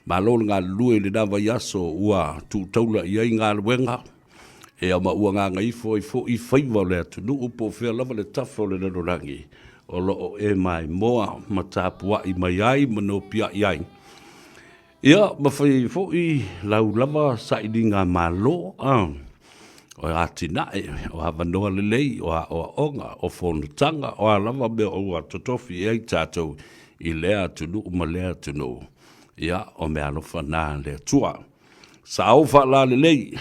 Malo le galulue i lena vaiaso ua tuu taula i ai galuega, ia ma ua gagaifo ai foi faiva o le atunuu po o fea lava le tafa o le lalolagi o lo o e maimoa ma tapuai mai ai ma nopiai ai. Ia, ma fai ai foi lau lava sailiga malo, o atinae, o avanoa lelei, o aoaoga, o fonotaga, o a lava mea ua totofi i ai tatou i lea atunuu ma lea atunuu. Ia, o meaalofa na a le Atua. Sao faalalelei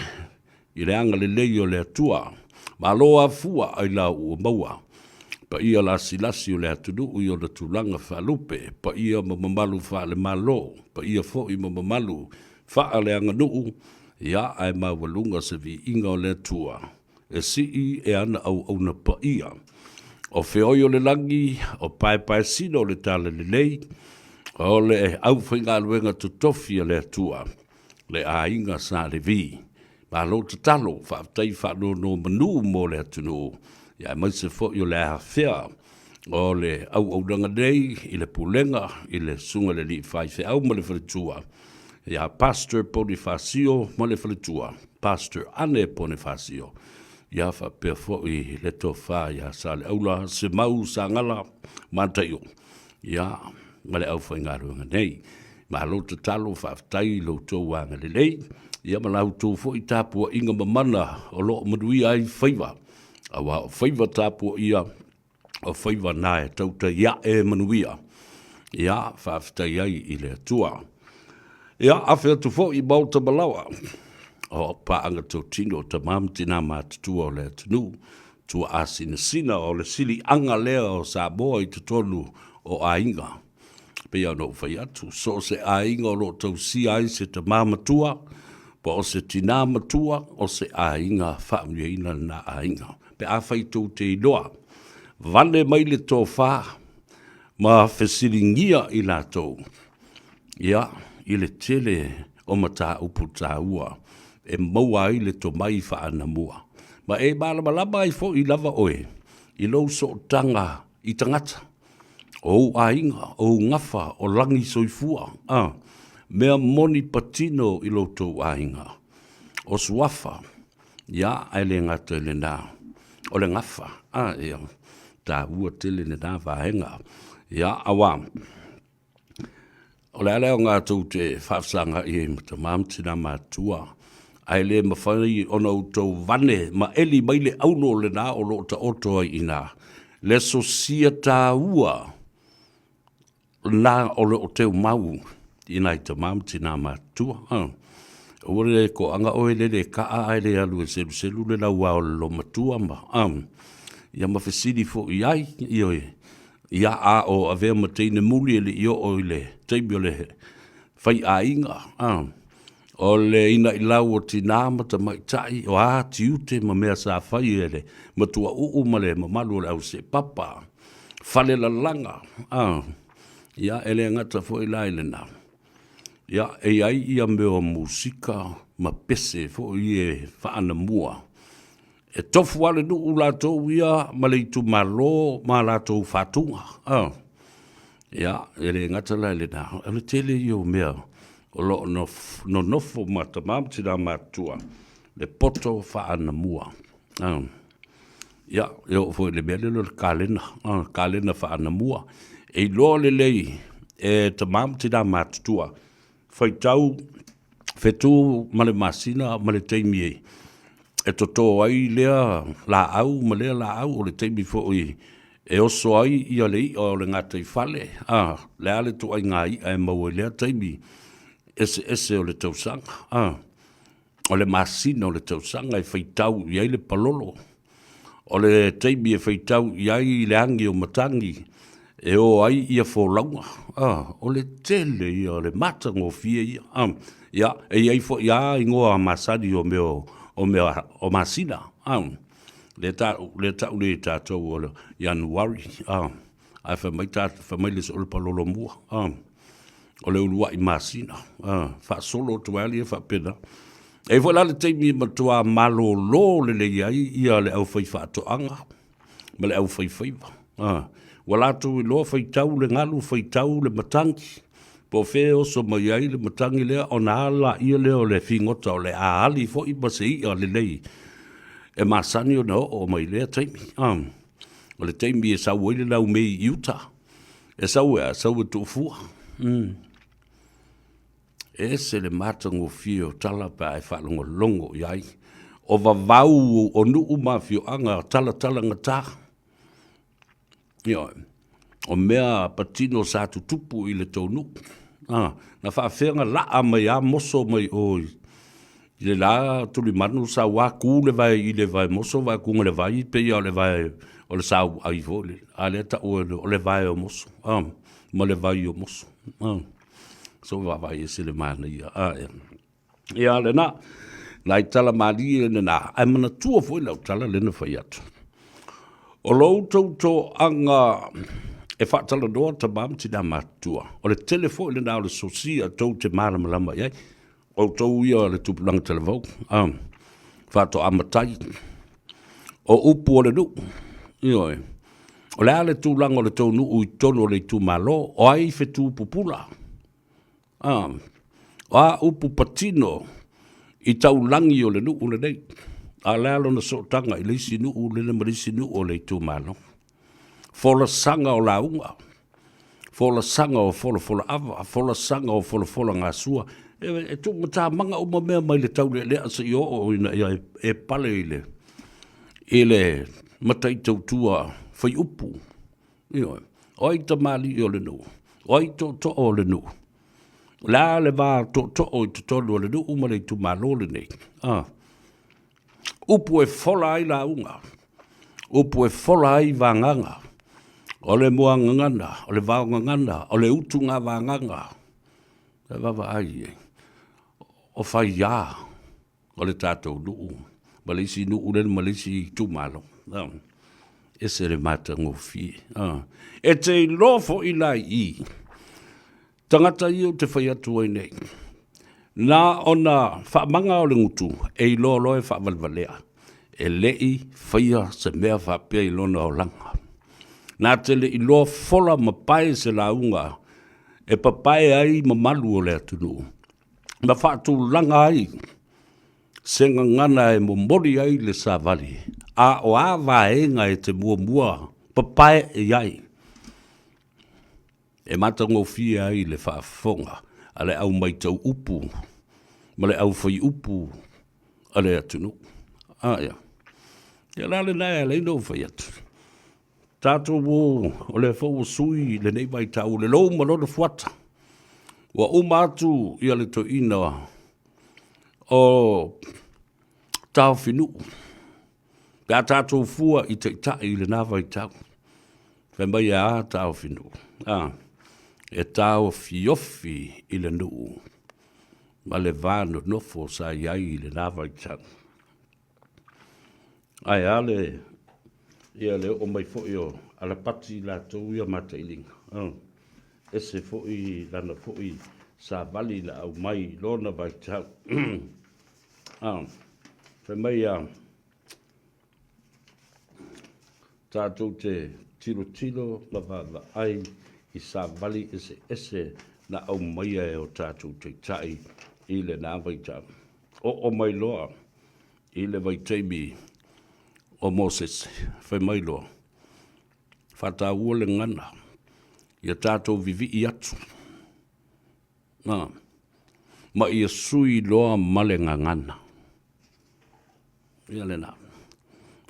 i le agalelei o le Atua. Malo afua ailao ua maua. Paia lasilasi o le atunuu i ona tulaga faalupe, paia ma mamalu faale-Malo, paia foi ma mamalu faaleaganuu, ia ae maualuga se viiga o le Atua e sii e ana auauna paia. O feoi o le lagi, o paepaesina o le talalelei, o le aufaigaluega totofi a le Atua, le aiga Sa Levi. Malo tatalo, faafetai faanonomanu mo le atunuu, aemaise foi o le afea o le auaunaga nei i le pulega i le susuga i le alii faifeau ma le faletua ia Pastor Ponifasio ma le faletua Pastor Ane Ponifasio, ia faapea foi le tofa ia Saleaula Semau Sagala Mataio, ia ma le aufaigaluega nei. Malo tatalo, faafetai i lo outou agalelei, ia ma la outou foi tapuaiga mamana o lo o manuia ai faiva, aua o faiva tapuaia, o faiva na e tautai ae manuia, ia faafetai ai i le Atua. Ia, afe atu foi i maota ma laoa o paaga totino o tama ma tina matutua o le atunuu, tuaasinasina o le siliaga lea o Samoa i totonu o aiga. E pei ona ou fai atu, so o se aiga o lo o tausia ai se tama matua, po o se tina matua, o se aiga faamanuiaina lena aiga. Pe afai tou te iloa, vale mai le tofa ma fesiligia i latou, ia, i le tele o mataupu taua e maua ai le tomai faa-anamua. Ma e malamalama ai foi lava oe i lou sootaga i tagata, o ou aiga, o ou gafa, o lagi soifua, a, mea moni patino i lo outou aiga. O suafa, ia, ae le gata i lena, o le gafa, a, ia, taua tele lena vaega. Ia, aua, o le a le aoga tou te faafesagai ai ma tama ma tina matutua, ae le mafai ona outou vane ma eli mai le auro lena o lo o taoto ai i ina, le sosia taua lena o lo o teumau i nai tama ma tina matutua. Aua le toaga oe e lele kaa ae le alu e seluselu le laua o le loomatua ma, ia ma fesili foi i ai, ioe, Ia, a o avea ma teine muli e le i oo i le taimi o le faiaiga, a, o le inailau o tina ma tamaitai, o a tiute ma mea sa fai e le matuauu ma le mamalu o le auseepapa, falelalaga, a, ia, e le gata foi la i lena, ia, e i ai ia mea o musika ma pese foi e faanamua E tofu lava le nuu latou ia ma le itumalo ma latou faatuga. Ia, e le gata la i lena, o le tele ia o mea o lo o nonofo ma tama ma tina matutua le poto faa-anamua. Ia, e oo foi i le mea lea o le kalena, kalena faa-anamua. E iloa lelei e tama ma tina matutua, faitau fetu ma le masina ma le taimi e toto ai lea laau ma lea laau, o le taimi foi e oso ai ia le i'a o le gataifale, a, le a le ituaiga i'a e maua i lea taimi eseese o le tausaga, a. O le masina o le tausaga e faitau i ai le palolo, o le taimi e faitau i ai le agi o matagi e o ai ia folauga, o le tele ia o le matagofie ia. Ia, e i ai foi lava igoa masani o mea o mea o masina, lea e tau nei e tatou o le Ianuari, ae fai mai fai mai le isi o le palolo mua, o le uluai masina, faasolo atu ai lava faapena. E i ai foi la le taimi e matua malolo lelei ai ia le aufaifaatoaga ma le aufaifaiva, ua latou iloa faitau le galu, faitau le matagi, Po o fea e oso mai ai le matagi lea ona ala ia lea o le figota o le a ali foi ma se i'a lelei e masani ona oo mai i lea taimi. O le taimi e sau ai le laumei i uta, e sau e a? E sau e tuufua. E ese le matagofie o tala pe a e faalogologo i ai. O vavau o nuu ma afioaga talatalagata. Ioe. O mea patino sa tutupu i le tou nuu. Na faapefea ona laa mai lava moso mai o i le la tulimanu sau lava tu le vae i le vae moso vae tu i le vai, pei lava o le vae o le sauai foi lele, a o lea e tau o le vae o moso ma le vai o moso. Se i ou vaavaai e ese le manaia. Ia lena, nai tala malie lena, ae manatua foi lau tala lea na fai atu. O lo outou toaga e faatalanoa tama ma tina matutua, o le tele foi lena o le sosia tou te malamalama i ai, outou ia o le tupulaga talavou, faatoa matai. O upu o le nuu, ioe, o le a le tulaga o le tou nuu i totonu o le itumalo, o ai fetu pupula? A, o a upu patino i taulagi o le nuu lenei, a o le a lona sootaga i le isi nuu lele ma le isi nuu o le itumalo. Folasaga o lauga, folasaga o folafolaava, folasaga o folafolagasua, e tuumatamaga uma mea mai le taulealea seia oo ina ia e pale i le matai tautua faiupu. Ioe. O ai tamalii o le nuu? O ai tootoo o le nuu? O le a le va tootoo i totonu o le nuu ma le itumalo lenei? A. Upu e fola ai lauga, upu e fola ai vagana, o le muagagana, o le vaogagana, o le utuga vagana. E vaavaai i ai, o faia o le tatou nuu ma le isi nuu lea ma le isi itumalo. E ese le matagofie. E te iloa foi la i i tagata ia ou te fai atu ai nei, na ona faamaga o le gutu e iloa loa e faavalevalea, e le i faia se mea faapea i lona olaga. Na te le iloa fola ma pae se lauga e papae ai mamalu o le atunuu ma faatulaga ai se gagana e momoli ai le savali, a o a vaega e te muamua papae i ai e matagofie ai le faafofoga a le au matau upu ma le au fai upu a le atunuu. A ia, ia o le a lena e ala ai ona ou fai atu, tatou o, o lea foi ua sui lenei vaitau, le lou ma lona fuata. Ua uma atu ia le toeaina o Taofinuu, pe a tatou fua i taitai i lena vaitau, fai mai e a Taofinuu? A, e taofiofi i le nuu ma le va nonofo sa i ai i lena vaitau. Ae a le, ia le oo mai foi o Alapati latou ia matailiga, ese foi lana foi savali na aumai i lona vaitau. Fai mai a tatou te tilotilo ma vaavaai i savali eseese na aumaia e o tatou taitai i lena vaitau. Oo mai loa i le vaitaimi o Mosese, fai mai loa, faataua le gagana, ia tatou vivii atu, a, ma ia sui loa ma le gagana. Ia lena.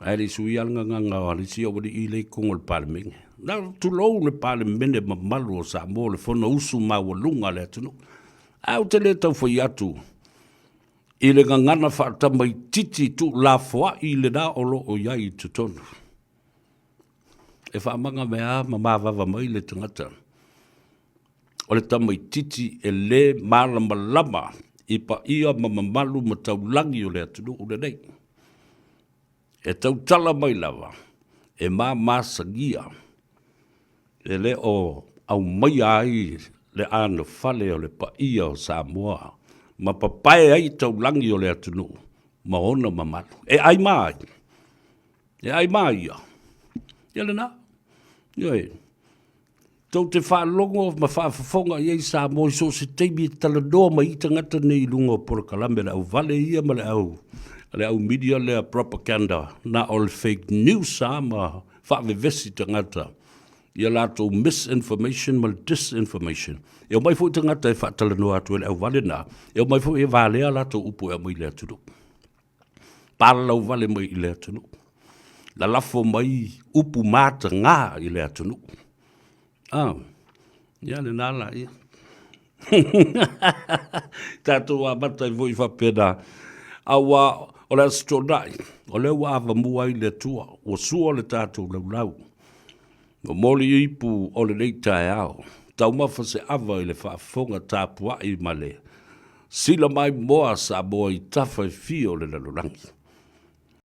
Ae le i suia le gagana o isi aualii lea i totonu o le Palemene. Na tulou le Palemene mamalu o Samoa, le Fonousu maualuga a le atunuu. Ae ou te le tau fai atu i le gagana faatamaitiiti tuulafoai lena o lo o i ai i totonu. E faamaga mai lava ma mavava mai le tagata o le tamaitiiti e le malamalama i paia ma mamalu ma taulagi o le atunuu lenei. E tautala mai lava e mamasagia e le o aumaia ai le anofale o le paia o Samoa ma papae ai taulagi o le atunuu ma ona mamalu. E ai ma ai? E ai ma ia? Ia lena. Ioe. Tou te faalogo ma faafofoga i ai Samoa i so o se taimi e talanoa mai ai tagata nei i luga o polokalame a le auvale ia ma le au, le au media lea propaganda, na o le fake news lava ma faavevesi tagata i a latou misinformation ma le disinformation. E omai foi tagata e faatalanoa atu e le auvale na, e omai foi e valea a latou upu e aumai i le atunuu. Palalauvale mai i le atunuu. Lalafo mai upu mataga i le atunuu. Ah, ia lena la ia. Tatou amata ai foi faapena. Aua o le Aso Toonai, o lea ua avamua ai le Atua, ua sua le tatou laulau. Momoli ipu o lenei taeao, taumafa se ava i le faafofoga tapuai ma le sila maimoa a Samoa i tafa e fia o le lalolagi.